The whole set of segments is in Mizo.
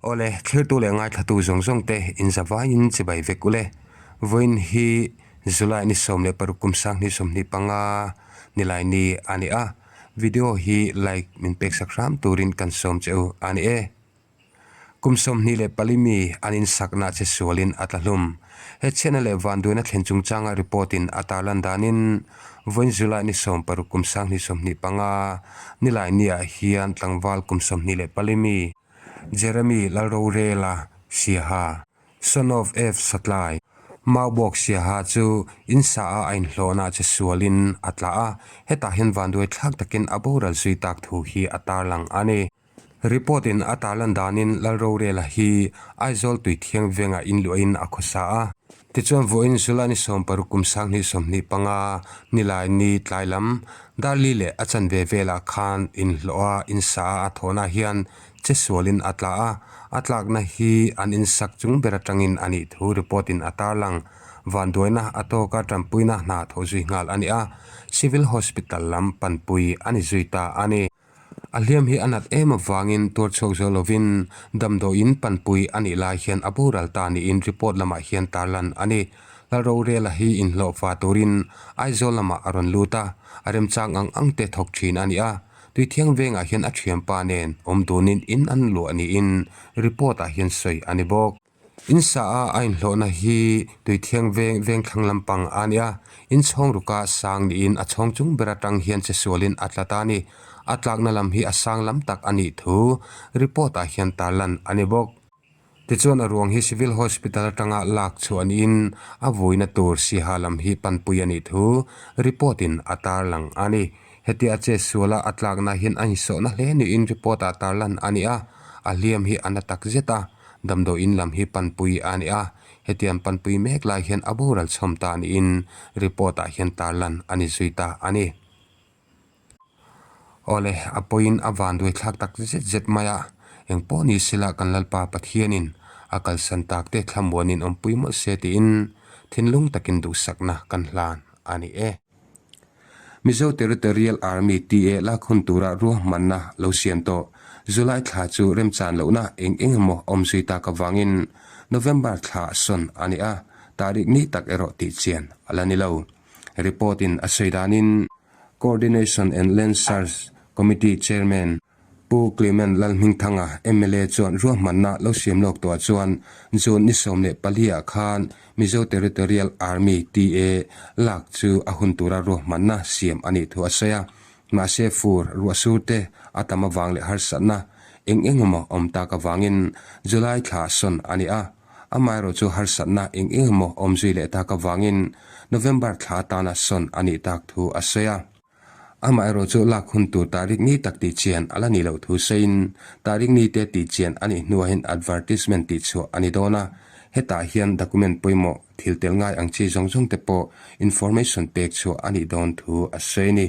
Awle, thlirtu leh ngaithlatu zawng zawng te inzavaiin chibai vek ule. Vawiin hi July ni 16 kum 2025 nilai ni a ni a, video hi like min peksak hram turin kan sawm che u a ni e. Kum 24 mi an insakna che sualin a tla hlum. He chhiatna leh vanduaina thlen chungchanga report in a tarlan danin vawiin July ni 16 kum 2025 nilai niah hian tlangval kum 24 mi Jeremy Lalrorela Siaha, son of F Satlai, Maubawk Siaha chu insa a a inhlawhna che sualin a tla a, hetah hian vanduai thlak takin a boral zui tak thu hi a tarlang a ni. Report in a tarlan danin Lalrorela hi Aizawl Tuithiang vengah inluahin a khawsa a. Tichuan vawiin July ni 16 kum 2025 nilai ni tlai lam Darli leh a chanve velah khan inhlawh a insa a a thawhna hian che sualin a tla a, a tlakna hi an insak chung ber atangin a nih thu report in a tarlang. Vanduaina a tawka tanpuina hna thawh zui nghal a ni a, Civil Hospital lam panpui a ni zui ta a ni. A hliam hi a nat em avangin tuar chhuak zo lovin damdawiin panpui a nih lai hian a boral ta niin report lamah hian tarlan a ni. Lalrorela hi inhlawhfa turin Aizawl lamah a rawn lut a, a remchang ang ang te thawk thin a ni a. Tuithiang vengah hian a thianpa nen awm dunin in an luah niin report ah hian sawi a ni bawk. In sa a a inhlawhna hi Tuithiang veng vengthlang lampang a ni a, in chhawng ruka sang niin a chhawng chung ber atang hian che sualin a tla ta a ni. A tlakna lam hi a sang lam tak a nih thu report ah hian tarlan a ni bawk. Tichuan a ruang hi Civil Hospital atanga lak chhuah niin a vuina tur Siaha lam hi panpui a nih thu report in a tarlang a ni. Hetia a che suala a tlakna hian a insawhna hle niin report ah tarlan a ni a, a hliam hi a na tak zet a. Damdawiin lam hi panpui a ni a, hetiang panpui mek lai hian a boral chhawm ta niin report ah hian tarlan a ni zui ta a ni. Awle, a pawiin a vanduai thlak tak zet zet mai a, engpawh ni sela kan Lalpa Pathianin a kalsan tak te thlamuanin awmpui mawlh se tiin thinlung takin duhsakna kan hlan a ni e. Mizo Territorial Army, TA, lak hun tura ruahmanna lo siam tawh. July thla chu remchan lohna eng eng emaw awm zui tak avangin November thla sawn a ni a, tarik ni tak erawh tih chian a la ni lo. Report in a sawi danin Coordination and Land Search Committee Chairman, Pu Clement Lalhmingthanga, mla chuan ruahmanna lo siam lawk tawhah chuan June ni 14 ah khan Mizo Territorial Army, TA, lak chu a hun tura ruahmanna siam a nih thu a sawi a. Mahse fur, ruahsur te a tam avang leh harsatna eng eng emaw awm tak avangin July thla sawn a ni a. Amaherawh chu harsatna eng eng emaw awm zui leh tak avangin November thla atana sawn a nih tak thu a sawi a. Amaherawh chu lak hun tur tarik ni tak tih chian a la nih loh thu sawiin, tarik ni te tih chian a nih hnuah hian advertisement tih chhuah a ni dawn a, hetah hian document pawimawh thil tel ngai ang chi zawng zawng te pawh information pek chhuah a nih dawn thu a sawi a ni.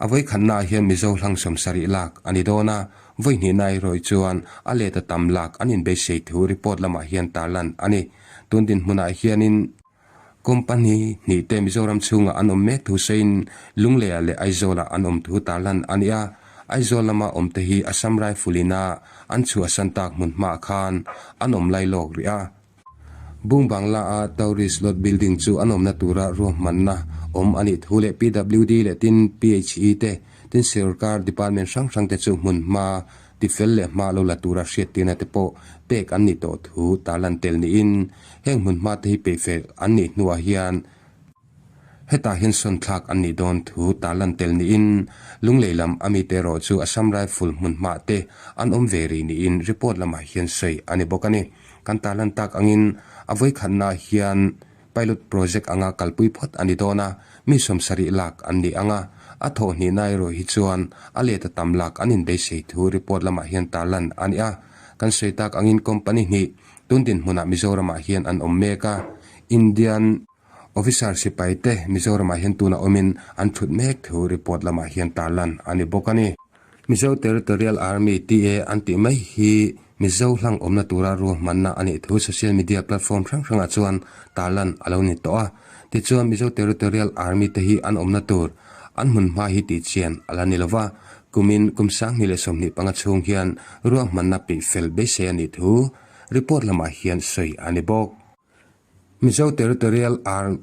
A vawikhatnaah hian Mizo hlang 70 lak a ni dawn a, vawihnihna erawh chuan a let a tam lak an inbeisei thu report lamah hian tarlan a ni. Tun dinhmunah hianin. Company hnih te Mizoram chhungah an awm mek thu sawiin Lungleiah leh Aizawlah an awm thu tarlan a ni a, Aizawl lama awm te hi Assam Rifle ina an chhuahsan tak hmun hmaah khan an awm lai lawk rih a. Bung Bangla a Tourist Lodge Building chu an awmna tura ruahmanna awm a nih thu leh PWD leh tin PHE te tin Sawrkar Department hrang hrang te chu hmun hma Tifel leh hma lo la tura hriattirna te pawh pek an nih tawh thu tarlan tel niin heng hmun hma te hi peihfel an nih hnuah hian hetah hian sawn thlak an nih dawn thu tarlan tel niin Lunglei lam a mite erawh chu Assam Rifle hmun hma te an awm ve rih niin report lamah hian sawi a ni bawk a ni. Kan tarlan tak angin a vawikhatnaah hian Pilot project anga kalpui phawt a ni dawn a, mi 70 lak an ni ang a, a thawh hnihna erawh hi chuan a let a tam lak an inbeisei thu report lamah hian tarlan a ni a. Kan sawi tak angin company hnih tun dinhmunah Mizoramah hian an awm mek a, Indian officer sipai te Mizoramah hian tunah awmin an thut mek thu report lamah hian tarlan a ni bawk a ni. Mizo Territorial Army, TA, an tih mai hi Mizo hlang awmna tura ruahmanna a nih thu social media platform hrang hrangah chuan tarlan a lo ni tawh a. Tichuan Mizo Territorial Army te hi an awmna tur an hmun hma hi tih chian a la ni lova. Kumin kum 2025 chhung hian ruahmanna peih fel beisei a nih thu report lamah hian sawi a ni bawk. Mizo Territorial Ar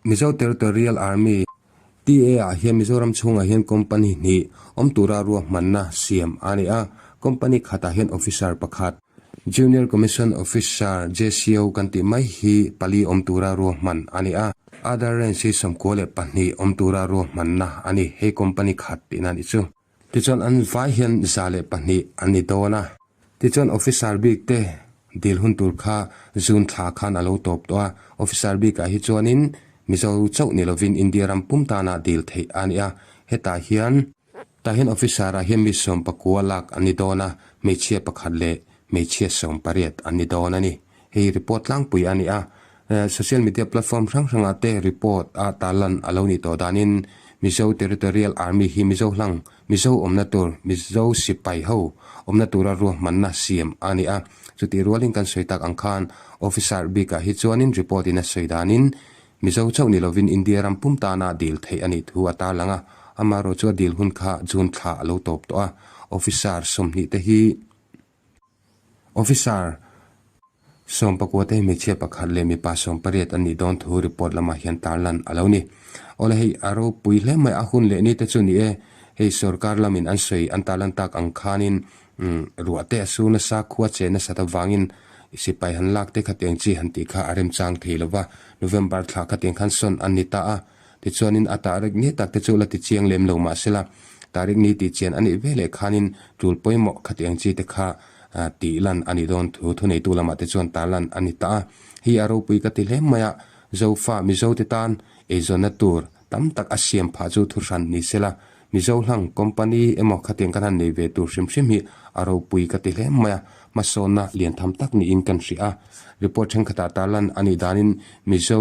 Mizo Territorial Army, TA, ah hian Mizoram chhungah hian company hnih awm tura ruahmanna siam a ni a, company khatah hian officer pakhat, Junior Commission Officer, JCO, kan tih mai hi pali awm tura ruahman a ni a, other range hi 92 awm tura ruahmanna a ni, hei company khat tihna a nih chu. Tichuan an vai hian 102 an ni dawn a. Tichuan officer bik te dil hun tur kha June thla khan a lo tawp tawh a, officer bikah hi chuanin Mizo chauh ni lovin India ram pum tana dil theih a ni a, hetah hian Tah hian officer ah hian mi 19 lak an ni dawn a, hmeichhia pakhat leh hmeichhia 18 an ni dawn a ni. Hei report tlangpui a ni a, social media platform hrang hrangah te report a tarlan a lo nih tawh danin Mizo Territorial Army hi Mizo hlang, Mizo awmna tur, Mizo sipai ho awmna tura ruahmanna siam a ni a. Chutih rualin kan sawi tak ang khan officer bikah hi chuanin report in a sawi danin Mizo chauh ni lovin India ram pum tana dil theih a nih thu a tarlang a, amaherawh chu a dil hun kha June thla a lo tawp tawh a, Officer 20 te hi Officer 19 te hi hmeichhia pakhat leh mipa 18 an nih dawn thu report lamah hian tarlan a lo ni. Awle hei a ropui hle mai a hun leh ni te chu ni e, hei sorkar lamin an sawi an tarlan tak ang khanin Ruah te a su nasa, khua che nasat avangin sipai han lak te khatiang chi han tih kha a remchang thei lo va, November thla khatiang khan sawn an ni ta a. Tichuanin a tarik ni tak te chu la ti chiang lem lo mahsela, tarik ni tih chian a nih ve leh khanin tul pawimawh khatiang chi te kha tih lan a nih dawn thu thuneitu lamah te chuan tar lan a ni ta a. Hei a ropui ka ti hle mai a, Zofa Mizo te tan eizawnna tur tam tak a siam phah chu thuhran ni sela, Mizo hlang company emaw khatiang kan han nei ve tur hrim hrim hi a ropui ka ti hle mai a, hmasawnna lian tham tak niin kan hria a. Report thenkhatah tarlan a nih danin Mizo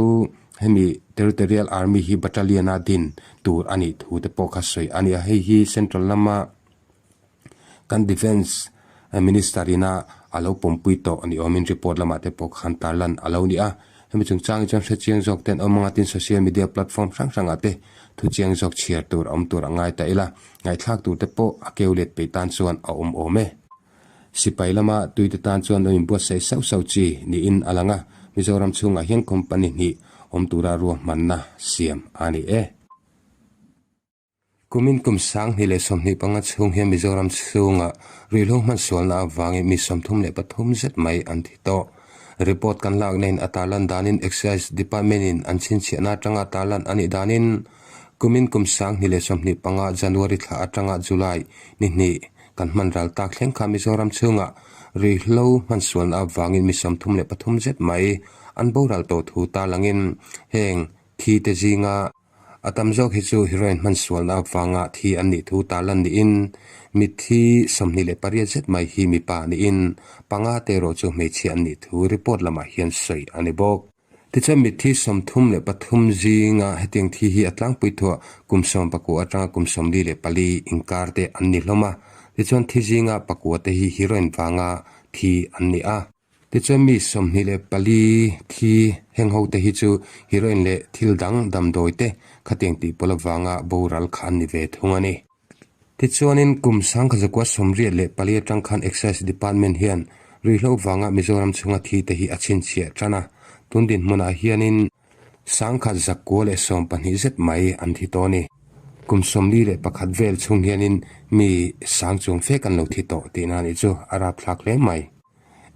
hemi Territorial Army hi Battalion a din tur a nih thu te pawh kha sawi a ni a, hei hi Central lama Kan Defence Minister ina a lo pawmpui tawh a ni awmin report lamah te pawh khan tarlan a lo ni a. Hemi chungchang hi chuan hrechiang zawk te an awm anga tin social media platform hrang hrangah te thuchiang zawk chhiar tur a awm tur a ngai ta ila, ngaihthlak tur te pawh a keu let peih tan chuan a awm awm e. Sipai lama tuite tan chuan lo inbuatsaih sauh sauh chi niin a lang a, Mizoram chhungah hian company hnih awm tura ruahmanna siam a ni e. Kumin kum 2025 chhung hian Mizoram chhunga ruihhlo hmansualna avangin mi 33 zet mai an thi tawh. Report kan lakna in a tarlan danin Excise Department in an chhinchhiahna atanga tarlan a nih danin kumin kum 2025 January thla atanga July ni hnih kan hman ral tak thleng kha Mizoram chhunga ruihhlo hmansualna avangin mi 33 zet mai an boral tawh thu tarlangin heng thi te zinga A tam zawk hi chu heroin hmansualna avanga thi an nih thu tarlan niin, mitthi 28 zet mai hi mipa niin, panga te erawh chu hmeichhia an nih thu report lamah hian sawi a ni bawk. Tichuan mitthi 33 zinga hetiang thi hi a tlangpui thuah kum 19 atanga kum 44 inkar te an ni hlawm a, tichuan thi zinga pakua te hi heroin vanga thi an ni a. Tichuan mi 24 thi heng ho te hi chu heroin leh thil dang damdawi te khatiang tih pawl avanga boral kha an ni ve thung a ni. Tichuanin kum 1984 atang khan Excise Department hian ruihhlo vanga Mizoram chhunga thi te hi a chhinchhiah tan a, tun dinhmunah hianin 1912 zet mai an thi tawh a ni. Kum 41 vel chhung hianin mi sang chuang fek an lo thi tawh tihna a nih chu a rapthlak hle mai.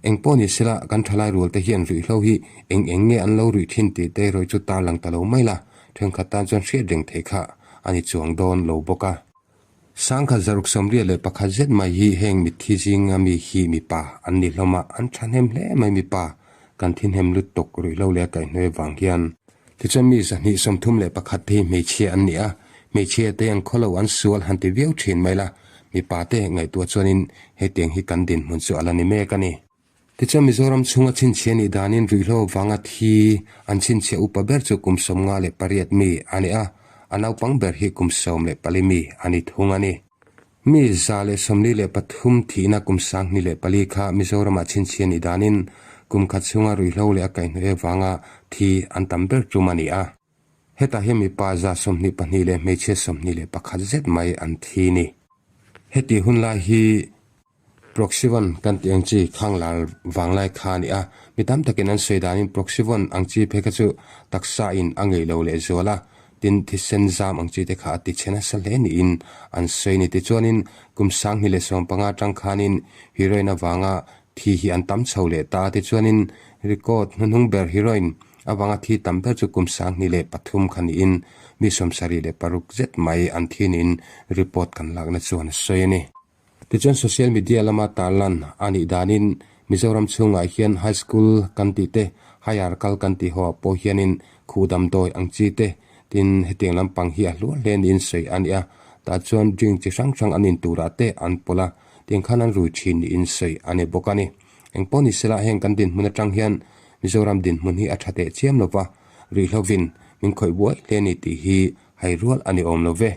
Engpawh ni sela kan thalai rual te hian ruihhlo hi eng eng nge an lo ruih thin tih te erawh chu tarlang ta lo mai la, thenkhat tan chuan hriat reng theih kha a ni chuang dawn lo bawk a. 1681 zet mai hi heng mitthi zinga mi hi mipa an ni hlawm a, an thahnem hle mai mipa kan thinhem lutuk ruihhlo leh a kaihhnuai vang hian. Tichuan mi 231 te hi hmeichhia an ni a, hmeichhia te an khawlo an sual han ti viau thin mai la, mipa te ngaihtuah chuanin hetiang hi kan dinhmun chu a la ni mek a ni. Tichuan Mizoram chhunga chhinchhia nih danin ruihhlo vanga thi an chhinchhia upa ber chu kum 58 mi a ni a, a naupang ber hi kum 14 mi a ni thung a ni. Mi 143 thihna kum 2004 kha Mizoramah chhinchhia nih danin kum khat chhunga ruihhlo leh a kaihhnawh avanga thi an tam ber tum a ni a. Hetah hian mipa 122 leh hmeichhia 21 zet mai an thi ni. Heti hun lai hi Proxyvon kan tih ang chi khang lar vanglai kha a ni a, mi tam takin an sawi danin Proxyvon ang chi phei kha chu taksa in a ngei lo leh zual a, tin thisen zam ang chi te kha a ti chhe nasa hle niin an sawi a ni. Tichuanin kum 2015 atang khanin heroin avanga thi hi an tam chho leh ta a, tichuanin record hnuhnung ber heroin avanga thi tam ber chu kum 2003 kha niin mi 76 zet mai an thi niin report kan lakna chuan a sawi a ni. Tichuan social media lama tarlan a nih danin Mizoram chhungah hian high school kan tih te, higher kal kan tih ho ah pawh hianin khuh damdawi ang chi te tin hetiang lampang hi a hluar hle niin sawi a ni a. Tah chuan drink chi hrang hrang an in turah te an pawlh a, tiang khan an rui thin niin sawi a ni bawk a ni. Engpawh ni sela heng kan dinhmun atang hian Mizoram dinhmun hi a tha teh chiam lova, rihlovin min khawih buai hle a ni tih hi hai rual a ni awm lo ve.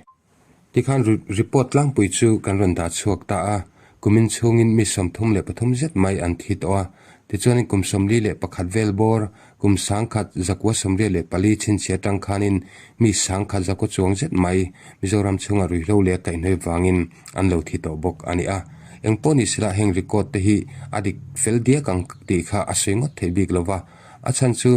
Tikhan report tlangpui chu kan rawn dah chhuak ta a, kumin chhungin mi 33 zet mai an thi tawh a. Tichuanin kum 41 vel bawr, kum 1984 chhinchhiah atang khanin mi 1900 chuang zet mai Mizoram chhunga ruihhlo leh a kaihhnawih vangin an lo thi tawh bawk a ni a. Engpawh ni sela heng record te hi a dik fel diak ang tih kha a sawi ngawt theih bik lo va, a chhan chu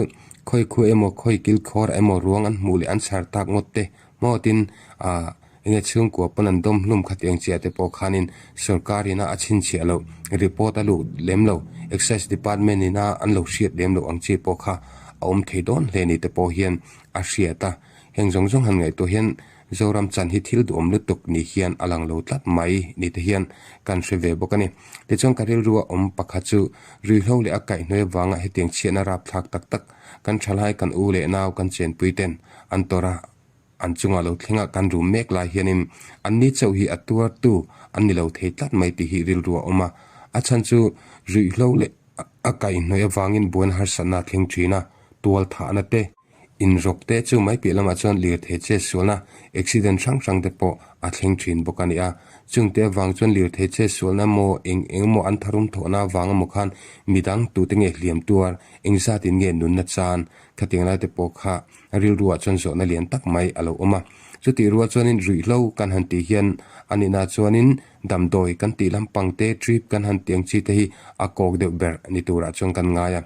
khawi khu emaw khawi kilkhawr emaw ruang an hmuh leh an chhar tak ngawt te Maw tin, ah, enge chhungkua pawn an dawm hlum kha tiang chiah te pawh khanin sorkar ina a chhinchhiah loh, report a luh lem lo, Excise Department ina an lo hriat lem loh ang chi pawh kha a awm thei dawn hle ni te pawh hian a hriat a. Heng zawng zawng han ngaihtuah hian Zoram chan hi thil duhawm lutuk ni hian a lang lo tlat mai ni te hian kan hre ve bawk a ni. Tichuan ka rilru a awm pakhat chu ruihhlo leh a kaihhnuai avanga hetiang chhiatna rapthlak tak tak kan thalai kan u leh nau kan chenpui ten an tawrh a, an chungah lo thlengah kan rum mek lai hianin anni chauh hi a tuartu an ni lo thei tlat mai tih hi rilru a awm a. A chhan chu ruihhlo leh a kaihhnawih avangin buaina harsatna a thleng thin a, tual thahna te, inrawk te chu mai piah lamah chuan lirthei che sualna accident hrang hrang te pawh a thleng thin bawk a ni a. Chungte avang chuan lirthei che sualna emaw eng eng emaw an tharum thawhna avang emaw khan midang tute nge hliam tuar, engzatin nge nunna chan Khatiang lai te pawh kha rilruah chuan zawhna lian tak mai a lo awm a. Chutih rual chuanin ruihhlo kan han tih hian a nihna chuanin damdawi kan tih lampang te, trip kan han tih ang chi te hi a kawk deuh ber ni turah chuan kan ngai a.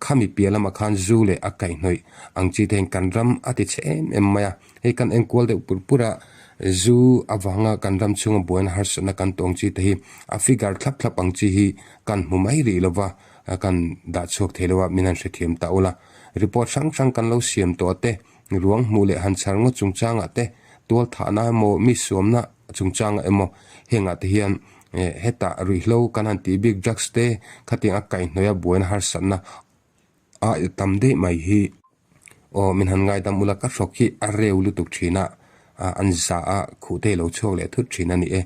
Khami piah lamah khan zu leh a kaihhnawih ang chi te hian kan ram a ti chhe em em mai a. Hei kan enkual deuh pur pur a, zu avanga kan ram chhunga buaina harsatna kan tawng chi te hi a figure thlap thlap ang chi hi kan hmu mai rih lova. kan dah chhuak thei lo a, min han hrethiam ta ula. Report hrang hrang kan lo siam tawh te, ruang hmuh leh han chhar ngawt chungchangah te, tual thahna emaw mi suamna chungchangah emaw hengah te hian hetah ruihhlo kan han tih bik drugs te khatiang a kaihhnawih a buaina harsatna a tam daih mai hi. Aw, min han ngaidam ula ka hrawk hi a reu lutuk thin a, an za a, khuh te lo chhuak leh thut thin a ni e.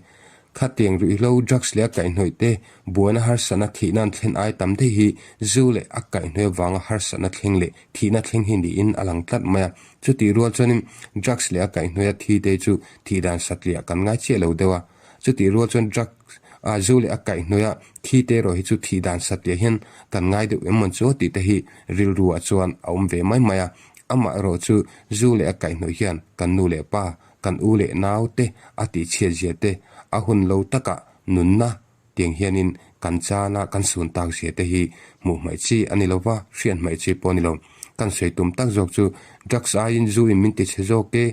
Khatiang ruihhlo, drugs leh a kaihhnawih te buaina harsatna thihna an thlen ai tam daih hi zu leh a kaihhnawih avanga harsatna thleng leh thihna thleng hi niin a lang tlat mai a. Chutih rual chuanin drugs leh a kaihhnawih a thi te chu thih dan satliah kan ngai chiah lo deuh a. Chutih rual chuan drugs a zu leh a kaihhnawih a thi te erawh hi chu thih dan satliah hian kan ngai deuh em mawn chu tih te hi rilru ah chuan a awm ve mai mai a. Amah erawh chu zu leh a kaihhnawih hian kan nu leh pa, kan u leh nau te a tihchhiat zia te, a hun lo takah nunna tiang hianin kan chana kan sun tak zia te hi hmuh hmaih chi a ni lo va, hriat hmaih chi pawh a ni lo. Kan sawi tum tak zawk chu drugs aiin zu in min ti chhe zawk e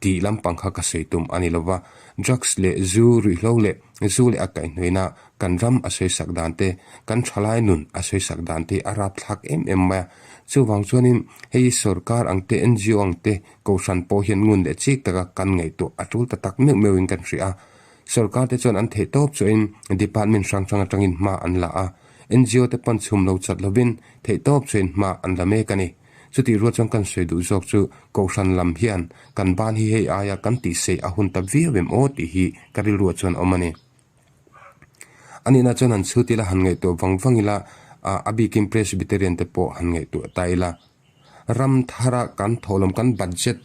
tih lampang kha ka sawi tum a ni lo va. Drugs leh zu ruihhlo leh zu leh a kaihhnawihna kan ram a sawisak dan te, kan thalai nun a sawisak dan te a rapthlak em em mai a. Chuvang chuanin hei sorkar ang te, NGO ang te, kohhran pawh hian ngun leh chik taka kan ngaihtuah a tul ta tak meuh meuhin kan hria a. Sorkar te chuan an theih tawp chuahin department hrang hrang atangin hma an la a, NGO te pawn chhum lo chat lovin theih tawp chuahin hma an la mek a ni. Chutih rual chuan kan sawi duh zawk chu Kohhran lam hian kan ban hi hei aia kan tihsei a hun ta viau em aw tih hi ka rilruah chuan a awm a ni. A nihna chuan han chhut ila han ngaihtuah vang vang ila, a bikin Presbyterian te pawh han ngaihtuah ta ila. Ram thara kan thawhlawm kan budget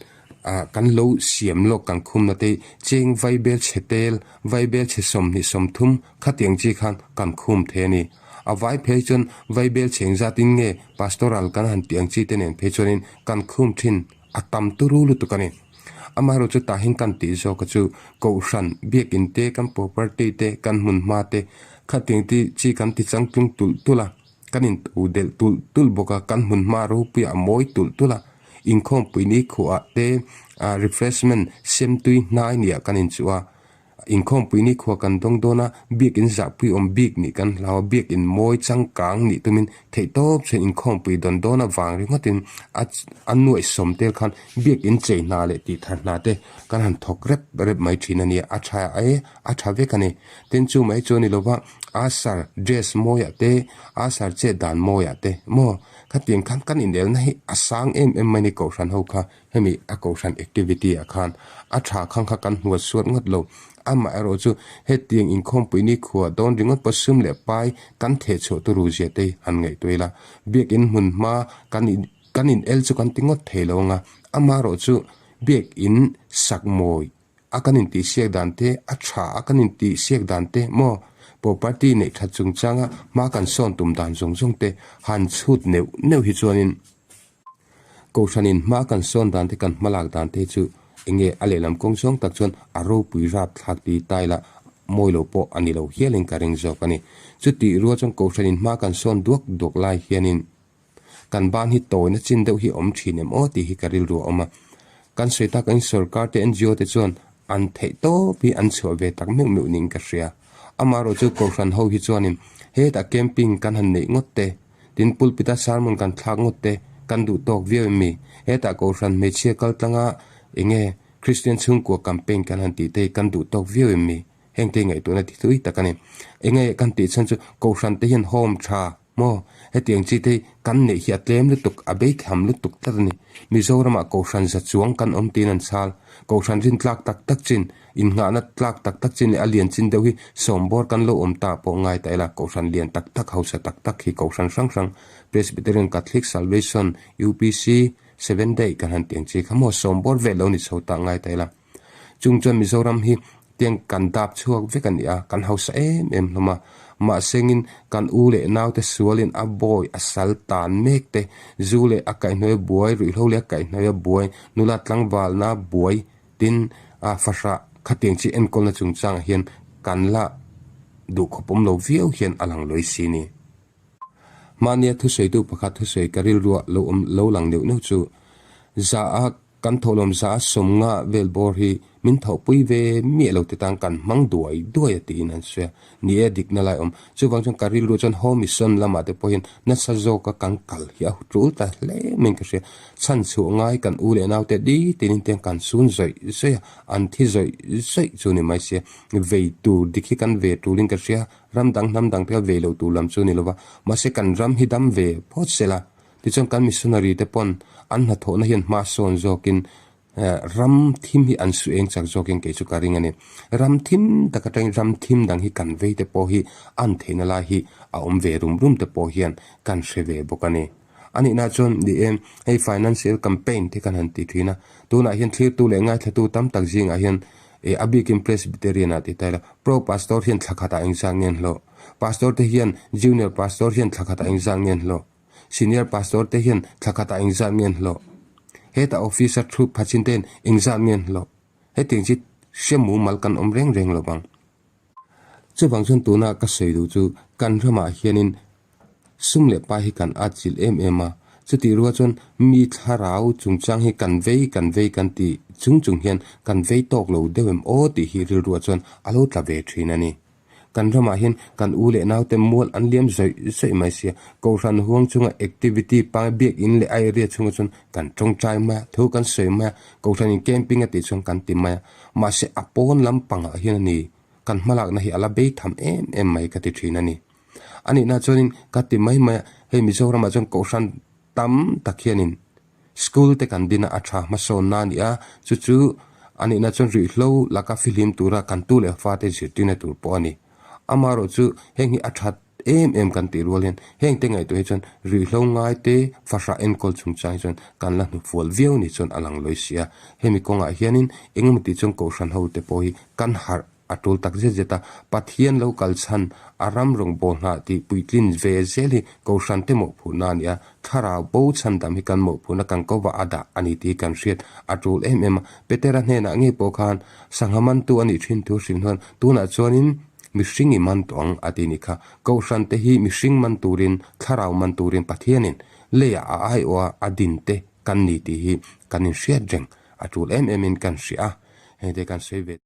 ah kan lo siam lawk kan khumna te cheng vaibel chhe tel, vaibel chhe 20, 30 khatiang chi khan kan khum thei a ni. A vai phei chuan vaibel chheng zatin nge pastoral kan han tih ang chi te nen phei chuanin kan khum thin a tam turu lutuk a ni. Amaherawhchu tah hian kan tih zawk a chu Kohhran, Biakin te, kan property te, kan hmunhma te khatiang te chi kan ti changtlung tulh tulh a, kan intu delh tulh tulh bawk a, kan hmunhma ropuiah a mawi tulh tulh a, inkhawmpui ni khuah te ah refreshment semtui hnai nia kan inchuh a. Inkhawmpui ni khua kan dawng dawn a, biakin zahpui awm bik nih kan hlau a, biakin mawi changkang nih tumin theihtawp chuan inkhawmpui dawn dawn avang ringawtin a a nuaihsawm tel khan biakin chei hna leh tih thar hna te kan han thawk rep rep mai thin a nia, a tha e, a tha vek a ni. Tin chu mai chu a ni lova, Asar dress mawiah te, Asar chet dan mawiah te maw khatiang khan kan inelna hi a sang em em mai a ni Kohhran ho kha. Hemi a kohhran activity ah khan a tha khang kha kan hmuat suat ngawt lo. Amaherawh chu hetiang inkhawmpui ni khua dawn ringawt pawh sum leh pai kan theh chhuah turu zia te hi han ngaihtuah ila. Biakin hmun hma kan in kan in el chu kan ti ngawt thei lo anga. Amaherawh chu biakin sak mawi a kan intihsiak dan te, a tha a kan intihsiak dan te maw property neih that chungchanga hma kan sawn tum dan zawng zawng te han chhut neuh neuh hi chuanin Kohhranin hma kan sawn dan te kan hmalak dan te chu enge a lehlam kawng zawng tak chuan a ropui rap thlak ti ta ila mawi lo pawh a ni lo hialin ka ring zawk a ni. Chutih rual chuan Kohhranin hma kan sawn duak duak lai hianin kan ban hi tawina chin deuh hi a awm thin em aw tih hi ka rilru a awm a. Kan sawi tak angin sorkar te NGO te chuan an theih tawp hi an chhuah ve tak meuh meuh niin ka hria. Amaherawhchu Kohhran ho hi chuanin hetah camping kan han neih ngawt te, Tin, pulpit a sermon kan thlak ngawt te kan duh tawk viau em mi? Hetah Kohhran hmeichhia kal tlanga enge Kristian chhungkua campaign kan han tih te hi kan duh tawk viau em mi? Heng te hi ngaihtuahna ti thui tak a ni. Enge kan tih chhan chu Kohhran te hian home tha maw? Hetiang chi te hi kan neih hi a tlem lutuk, a beitham lutuk tlat a ni. Mizoramah Kohhran za chuang kan awm tiin an chhal. Kohhran rintlak tak tak chin Innghahna tlak tak tak chin leh a lian chin deuh hi sawmbawr kan lo awm ta pawh ngai ta ila, Kohhran lian tak tak, hausa tak tak hi Kohhran hrang hrang, Presbyterian, Catholic, Salvation, UPC, Seventh Day kan han ti ang chi kha maw sawmbawr vel lo ni chho ta ngai ta ila. Chung chuan Mizoram hi tiang kan dap chhuak vek a ni a, kan hausa em em hlawm a. Mahsengin kan u leh naute sualin a bawi a sal tan mek te, zu leh a kaihhnawia buai, ruihhlo leh a kaihhnawia buai, nula tlangvalna buai, Tin, a fahrah khatiang chi enkawlna chungchangah hian kan la duhkhawp awm lo viau hian a lang lawi si ni. Mahnia thusawitu pakhat thusawi ka rilruah lo awm lo lang neuh neuh chu za a kan thawhlawm za a sawmnga vel bawr hi min thawhpui ve miah lo te tan kan hmang duai duai a tiin an sawi a. Ni e, dikna lai awm. Chuvang chuan ka rilru chuan Home Mission lamah te pawhin nasa zawka kan kal hi a tul ta hle maiin ka hria. Chhan chhuah ngai kan u leh naute di tinin te kan sun zawih zawih a, an thi zawih zawih chu ni mai sia. Vei tur dik hi kan ve tulin ka hria, ram dang hnam dang te kha vei lo tur lam chu ni lova. Mahse kan ram hi dam ve phawt sela, tichuan kan missionary te pawn an hnathawhna hian hma sawn zawkin Ram thim hi an su eng chak zawkin kei chu ka ring a ni. Ram thim tak atangin ram thim dang hi kan vei te pawh hi an theihna lai hi a awm ve rum rum te pawh hian kan hre ve bawk a ni. A nihna chuan ni e, hei financial campaign te kan han ti thin a, tunah hian thlirtu leh ngaithlatu tam tak zingah hian a bikin Presbyterian ah ti ta ila, Pro Pastor hian thla khatah engzat nge an hlawh? Pastor te hian Junior Pastor hian thla khatah engzat nge an hlawh? Senior Pastor te hian thla khatah engzat nge an hlawh? Heta officer thu phachin te hian engzat nge an hlawh? Hetiang chi hria mumal kan awm reng reng lo vang. Chuvang chuan tuna ka sawi duh chu kan ramah hianin sum leh pai hi kan atchilh em em a, chutih rual chuan mi thlarau chungchang hi kan vei kan vei kan ti chung chung hian kan vei tawk lo deuh em aw tih hi rilruah chuan a lo tla ve thin a ni. Kan ramah hian kan u leh naute mual an liam zawih zawih mai sia. Kohhran huang chunga activity pangai biakin leh a area chhungah chuan kan tawngtai mai a, thu kan sawi mai a, kohhranin camping a tih chuan kan ti mai a. Mahse a pawn lampangah hian a ni, kan hmalakna hi a la bei tham em em mai ka ti thin a ni. A nihna chuanin ka ti mai mai a, hei Mizoramah chuan kohhran tam tak hianin School te kan din a, a tha hmasawnna a ni a, chu chu a nihna chuan ruihhlo laka fihlim tura kan tu leh fate zirtirna tur pawh a ni. Amaherawh chu heng hi a that em em kan tih rual hian heng te ngaihtuah hi chuan ruihhlo ngai te fahrah enkawl chungchang hi chuan kan la hnufual viau ni chuan a lang lawi si a. Hemi kawngah hianin engemaw tih chuan kohhran ho te pawh hi kan harh. a tul tak zet zet a. Pathian lo kal chhan a ram rawngbâwl nghah tih puitlin ve zel hi Kohhran te mawhphurhna a ni a, thlarau bo chhandam hi kan mawhphurhna kan ko va a dah a ni tih hi kan hriat a tul em em a. Petera hnenah ngei pawh khan sangha mantu a nih thin thu hrilh hnuan tunah chuanin mihring i man tawh ang a ti ni kha. Kohhran te hi mihring man turin, thlarau man turin Pathianin leiah a aiawha a din te kan ni tih hi kan inhriat reng a tul em emin kan hria a, hengte kan sawi ve.